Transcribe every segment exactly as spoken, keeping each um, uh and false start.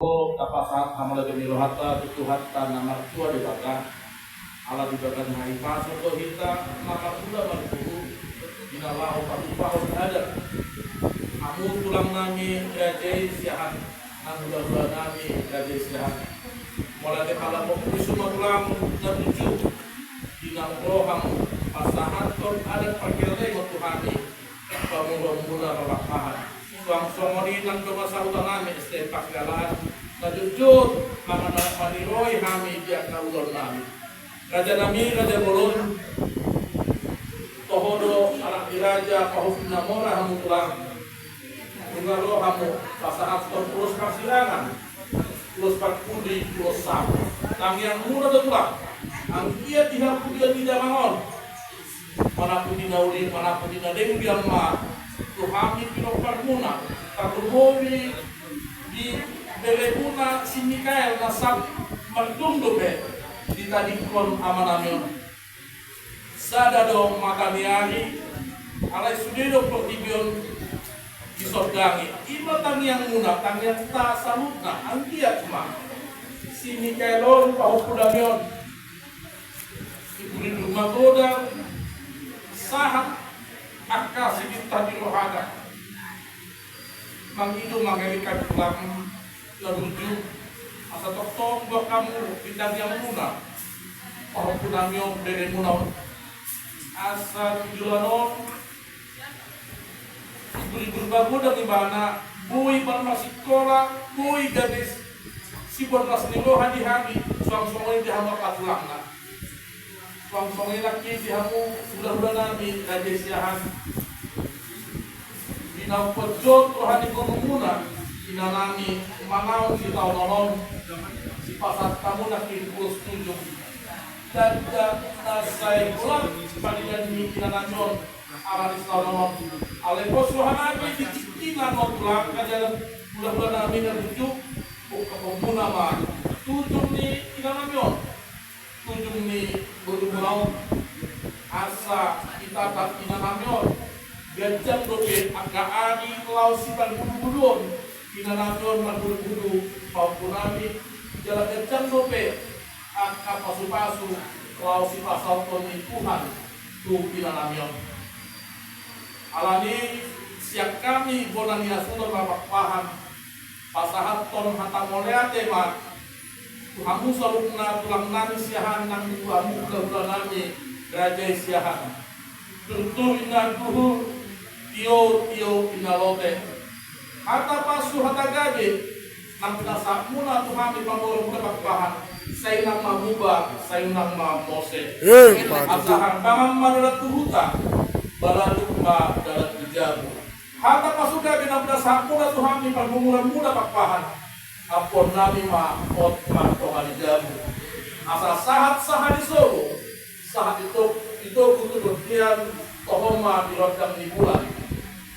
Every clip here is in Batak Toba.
Tapasahat hamauliateon ni rohanta tu Tuhanta na martua Debata, ala dibahen hahipason do hita na marhula marhulu di na laho patupahon adat. Hamu tulang nami raja i Siahaan, nang hulahula nami raja i Siahaan, mauliate pala mangkulis ma tulang na tuju di na ro hamu pasahathon adat pargellengon tu hami pamoruonmuna Pakpahan. Suang songon i nang dongan sahuta nami S T M Panggabean, na jotjot maniroi hami di angka ulaon nami. Raja nami, raja bolon, toho do anak ni raja pahompu na mora hamu tulang. Nunga ro hamu pasahathon ulos parsirangan, ulos parpudi, ulos sahat. Tangiangmuna do tulang, anggiat di hapudian ni damang on, manang di na uli manang di na denggan ma tu hami pinomparmuna, tarlumobi di beremuna si Mikael na sap mardung dope ditadingkon amanami on. Sada do mata ni ari, alai sude do portibi on disondangi. I ma tangiangmuna, tangiangta saluhutna, anggiat ma si Mikael on pahompunami on diburu magodang sahat angka sitinta ni rohana. Mangido mangelek hami tulang na tuju, asa tongtong boan hamu di tangiangmuna pahompunami on, beremuna on, asa tu joloan on diburu magodang ibana, boi ibana marsikola, boi gabe siboan las ni roha di hami, suang songon i di hamu angka tulangna. Suang songon i nangkin di hamu hulahula nami raja i Siahaan. Di na umpoljot roha ni borumuna inanami manaon di taon on, sipasahat hamu nangkin ulos tujung. Tanda na sai holan panidan ni inanami on ala ni taon on. Alai pos rohanami di tingki na on tulang, raja, hulahula nami na tuju, ungkapmuna ma tujung ni inanami on, tujung ni borumuna on, asa ditatap inanami on ganjang dope angka ari laho siparbudubuduon. Inanami on marbudubudu pahompunami, jala ganjang dope angka pasupasu laho sipasauthon ni Tuhan tu inanami on. Alani i, sian hami bona ni hasuhuton Pakpahan, pasahathon hata mauliate ma tu hamu saluhutna tulang nami Siahaan nang tu hamu hulahula nami raja i Siahaan. Turtur ninna duhur, tio tio ninna lote. Hata pasu hata gabe nang pinasahatmuna tu hami pamoruonmuna Pakpahan, sai unang ma muba, sai unang ma mose. Asa harbangan ma dalan tu huta, baladuk ma dalan tu jabu. Hata pasu gabe nang pinasahatmuna tu hami pamoruonmuna Pakpahan, ampuonnami ma hot martonga ni jabu. Asa sahat sahadisolu, sahat di togu tu bontean, toho ma di rondang ni bulan.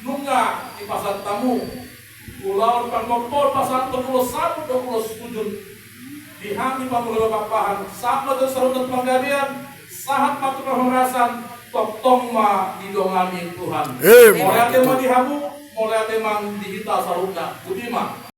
Nunga dipasahat hamu ulaon parmompoon pasahathon ulos sahat dohot ulos tujung di hami pamoruon Pakpahan, sahat ma tu saluhutna tu panggabean, sahat ma tu parhorasan, tongtong ma didongani Tuhan. Mauliate ma di hamu, mauliate ma di hita saluhutna. Boti ma.